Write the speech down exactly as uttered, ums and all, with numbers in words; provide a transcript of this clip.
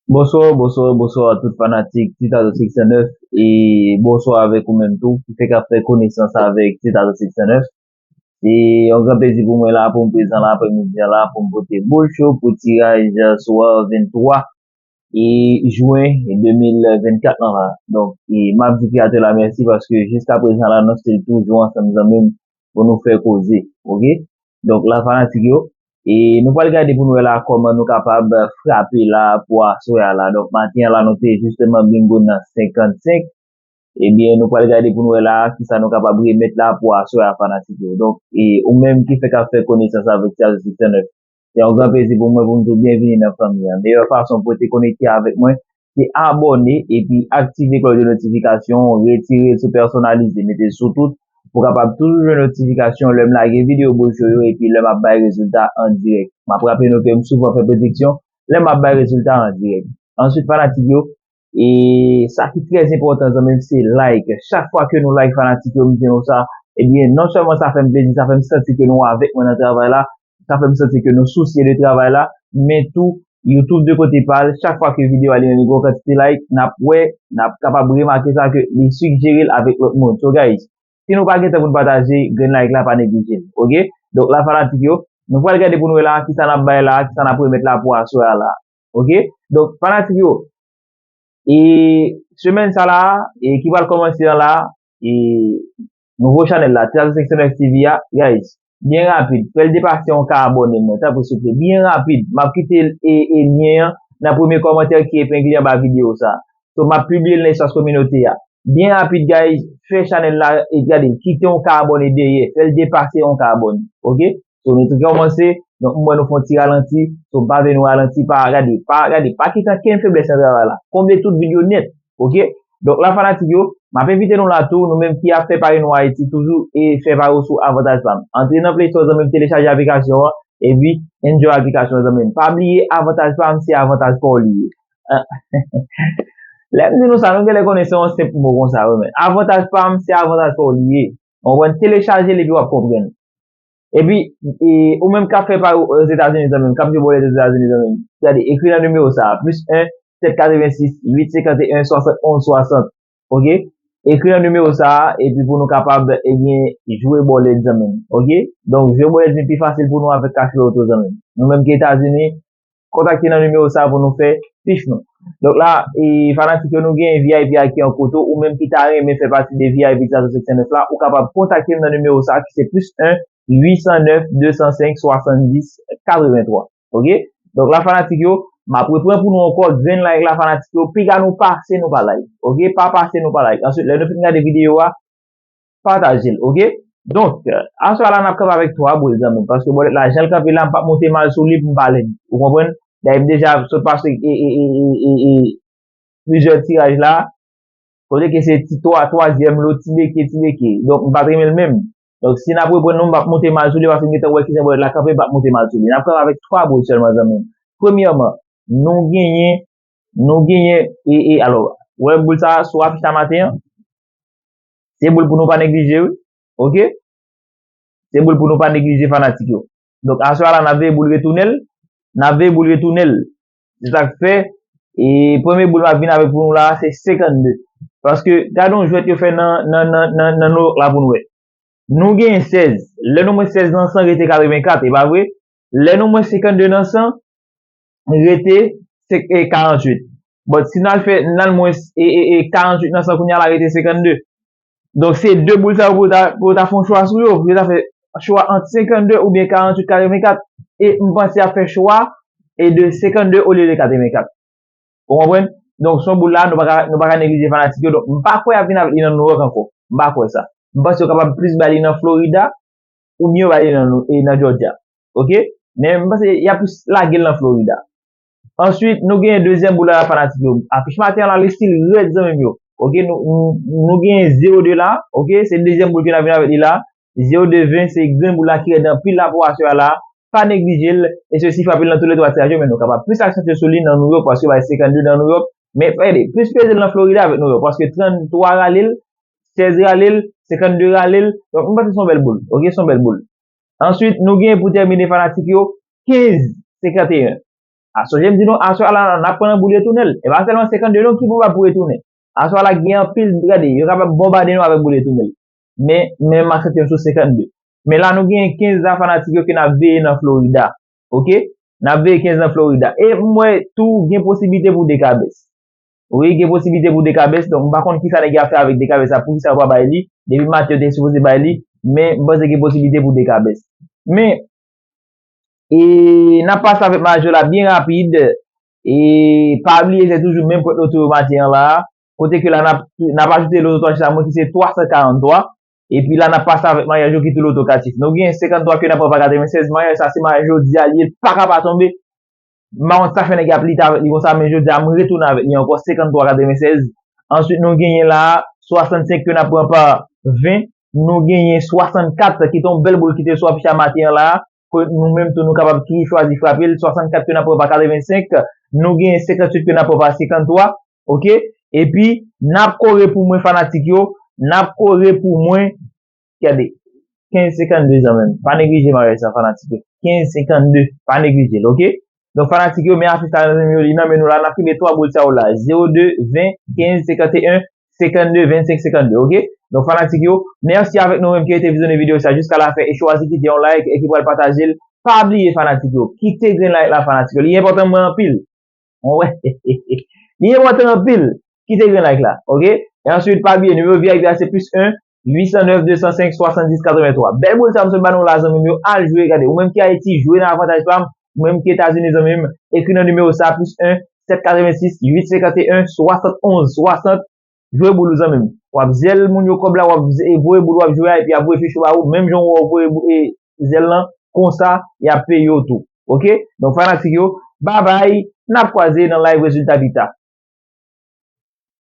Bonswa, bonswa, bonswa a tout fanatik Titazo six cent neuf e bonswa avèk ou menm tou ki fèk ap fè konesans avèk Titazo six cent neuf. Se yon gran plezi pou mwen la pou m prezan la aprèmidi an la pou m pote boul cho pou tiraj sou vennntwa e jen de mil vennkat lan la. Donk, e m ap di kreyatè la mèsi paske jiska prezan l anonse l toujou ansanm zanmi m pou nou fè koze. Oke? Donk, la fanatik yo, e nou pral gade pou nou wè la kòman nou kapab frape la pou aswè a la. Donk, maten an la, nou te jisteman bingo nan senkannsenk. Ebyen, nou pral gade pou nou wè la kisa nou kapab remèt la pou aswè a fanatik yo. Donk, e ou menm ki fèk ap fè konesans avèk Titazo six cent neuf, se yon gran plezi pou mwen pou m di w byenvini nan fanmi an. Meyè fason pou w te konekte avèk mwen, se abòne epi aktive klòch de notifikasyon, retire l sou pèsonalize, mete l sou tout, pou w kapab toujou jwenn notifikasyon lè m lage videyo boul cho yo epi lè m ap bay rezilta an dirèk. M ap raple nou ke m souvan fè prediksyon lè m ap bay rezilta an dirèk. Answit, fanatik yo, e sa ki trè enpòtan, zanmi m, se like. Chak fwa ke nou like, fanatik yo, m di nou sa, ebyen, non sèlman sa fè m plezi, sa fè m santi ke nou avèk mwen nan travay la, sa fè m santi ke nou sousye de travay la, men tou, YouTube de kote pa l, chak fwa ke videyo a li menm li gen yon kantite like, n ap wè, n ap kapab remake sa ke li sigjere l avèk lòt moun. So, guys, si nou pa gen tan pou n pataje, grenn like la, pa neglije l. Oke? Donk, la, fanatik yo, nou pral gade pou nou wè la, kisa n ap bay la, kisa n ap remèt la pou aswè a la. Oke? Donk, fanatik yo, e semèn sa la, e ki pral kòmanse an la, e nouvo chanèl la, Titazo six cent neuf TV a, guys, byen rapid, fè l depase yon ka abòne mwen, tanpri souple, byen rapid, m ap kite e, e lyen an nan premye kòmantè ki epengle anba videyo sa. So, m ap pibliye l nan espas kominote a. Byen rapid, guys, fè chanèl la, e gade, kite yon ka abòne dèyè, fè l depase yon ka abòne, oke? So, nou te kòmanse, donk, m wè nou fè yon ti ralanti, so, m pa vle nou ralanti, pa gade, pa gade, pa kite ankenn feblès nan travay la. Konble tout vid yo nèt, oke? Donk, la fanatik yo, m ap envite nou la tou, nou menm ki ap fè pari nou Ayiti, toujou e fè pari w sou Avantaj Pam. Antre nan Play Store, zanmi m, telechaje aplikasyon an, epi enjoy aplikasyon an, zanmi m. Pa bliye, Avantaj Pam, se avantaj pa w li ye. Ah. Lè m di nou sa, nou genlè konnen se yon senp mo konsa, wi, men Avantaj Pam, se avantaj pa w li ye. Ou konprann? Telechaje l epi w ap konprann. Epi, e, ou menm k ap fè pari Ozetazini, zanmi m, k ap jwe bòlèt Ozetazini, zanmi m, gade, ekri nan nimewo sa a, plis en, sèt katrevensis, uit senkanteyen, swasannonz swasant. Oke? Ekri nan nimewo sa a, epi pou nou kapab, ebyen, jwe bòlèt, zanmi m. Oke? Donk, jwe bòlèt vin pi fasil pou nou avèk Cash Lotto, zanmi m. Nou menm ki Etazini, kontakte nan nimewo sa a pou nou fè fich nou. Donk la, e, fanatik yo, nou gen V I P a ki an kote w, ou menm ki ta renmen fè pati de V I P Titazo six cent neuf la, ou kapab kontakte m nan nimewo sa a ki se plis en, uit san nèf, de san senk, swasanndis, katrevenntwa. Oke? Donk la, fanatik yo, m ap reprann pou nou ankò, grenn like la, fanatik yo, piga nou pase nou pa like. Oke? Pa pase nou pa like. Answit, lè nou fin gade videyo a, pataje l, oke? Donk, aswè a la n ap kanpe avèk twa boul, zanmi m, paske bòlèt la, jan l kanpe la, m p ap monte mal sou li pou m pa lèd. Ou konprann? Dayè, m deja sot pase e, e, e, e, e, e, plizyè tiraj la, kote ke se ti twa, twazyèm lo, ti beke, ti beke. Donk, m pa t renmen l menm. Donk, si n ap reprann nou, m p ap monte mal sou li, paske m gentan wè kijan bòlèt la kanpe, m p ap monte mal sou li. N ap kanpe avèk twa boul sèlman, zanmi m. Premyèman, nou genyen, nou genyen, e, e, alò, wè boul sa a sou afich la maten an, se boul pou nou pa neglije, wi. Oke? Se boul pou nou pa neglije, fanatik yo. Donk, aswè a la, n ap veye boul retounen l. N ap veye boul retounen l. Se sa k fè, e premye boul m ap vin avèk pou nou la, se senkannde. Paske, gade yon jwèt yo fè nan, nan, nan, nan, nan Nouyòk la pou nou wè. Nou genyen sèz. Lè nou mwen sèz nan san rete katrevenkat, e pa vre? Lè nou mwen senkannde nan san, rete se, e, karanntuit. But si n al fè, n al mwens, e, e, e, karanntuit nan san kounye a la rete senkannde. Donk, se de boul sa yo pou yo ta, pou yo ta fè yon chwa sou yo. Pou yo ta fè chwa ant senkannde oubyen karanntuit katrevenkat. E m panse y ap fè chwa e de senkannde olye de katrevenkat. Ou konprann? Donk, se yon boul la, nou pa ka, nou pa ka neglije fanatik yo. Donk, m pa kwè y ap vin avèk li nan Nouyòk ankò. M pa kwè sa. M panse yo kapab plis bay li nan Florida, oubyen yo bay li nan, e, nan Georgia. Oke? Men m panse y ap plis lage l nan Florida. Answit, nou genyen dezyèm boul la, fanatik yo. Afich maten an la, li still rèd, zanmi m yo. Oke? Nou, nou, nou genyen zewo de la. Oke? Se dezyèm boul ke n ap vin avèk li la. Zewo de ven, se grenn boul la ki rèd anpil la pou aswè a la. Pa neglije l, e sesi frape l nan tou le twa tiraj yo, men nou kapab plis aksantye sou li nan Nouyòk, paske bay senkannde nan Nouyòk. Men, gade, plis peze l nan Florida avèk Nouyòk, paske tranntwa rale l, sèz rale l, senkannde rale l. Donk, m panse se yon bèl boul. Oke, se yon bèl boul. Answit, nou genyen pou tèmine fanatik yo, kenz senkanteyen. A, sonje m di nou, aswè a la, n ap pran nan boul retounen l. E pa sèlman senkannde non ki pwobab pou retounen. Aswè a la, gen anpil, gade, yo kapab bonbade nou avèk boul retounen l. Men, men m ap sete m sou senkannde. Men la, nou gen kenz la fanatik yo ke n ap veye nan Florida. Oke? N ap veye kenz nan Florida. E m wè tou gen posiblite pou dekabès. Wi, gen posiblite pou dekabès. Donk, m pa konn kisa nèg yo ap fè avèk dekabès la, poukisa yo pa bay li. Depi maten, yo te sipoze bay li. Men, m panse gen posiblite pou dekabès. Men, e, n ap pase avèk mayo la byen rapid. E, pa bliye, se toujou menm pwent loto yo maten an la. Kote ke la, n ap, n ap ajoute loto twa chif sa, mwen ki se twa san karanntwa. Epi la, n ap pase avèk mayo ki tou loto katif. Nou gen senkanntwa ke n ap pran pa katrevennsèz. Mayo sa, se mayo jodi a, li pa ka pa tonbe. M pa konn sa fè nèg yo ap lite avèk li konsa, men jodi a, m retounen avèk li ankò, senkanntwa katrevennsèz. Answit, nou genyen la, swasannsenk ke n ap pran pa ven. Nou genyen swasannkat, ki te yon bèl boul ki te sou afich a maten an la. Ke nou menm tou, nou kapab toujou chwazi frape l. Swasannkat ke n ap pran pa katrevensenk. Nou genyen senkantuit ke n ap pran pa senkanntwa. Oke? Epi, n ap kore pou mwen, fanatik yo. N ap kore pou mwen. Gade, kenz senkannde, zanmi m. Pa neglije mayo sa, fanatik yo. Kenz senkannde, pa neglije l, oke? Donk, fanatik yo, men afich la, zanmi yo, li nan men nou la. N ap kenbe twa boul sa yo la. Zewo de, ven, kenz, senkanteyen, senkannde, vennsenk, senkannde, oke? Donk, fanatik yo, mèsi avèk nou menm ki rete vizyonnen videyo sa jiska lafen e chwazi kite yon like e ki pral pataje l. Pa bliye, fanatik yo, kite grenn like la, fanatik yo. Li enpòtan mwen anpil. Wè. Li enpòtan anpil. Kite grenn like la, oke? E answit, pa bliye, nimewo V I P a se plis en, uit san nèf, de san senk, swasanndis, katrevenntwa. Bèl boul sa m sot ba nou la, zanmi m yo, al jwe, gade. Ou menm ki Ayiti, jwe nan avantaj pa m. Ou menm ki Etazini, zanmi m, ekri nan nimewo sa, plis en, sèt katrevensis, uit senkanteyen, swasannonz, swasant. Jwe boul ou, zanmi m. W ap zèl moun yo kòb la, w ap z-, e voye boul w ap jwe a, epi y ap voye fich yo ba ou, menm jan w voye bou-, e, zèl lan, konsa, y ap peye w tou. Oke? Donk, fanatik yo, babay, n ap kwaze nan live rezilta pita.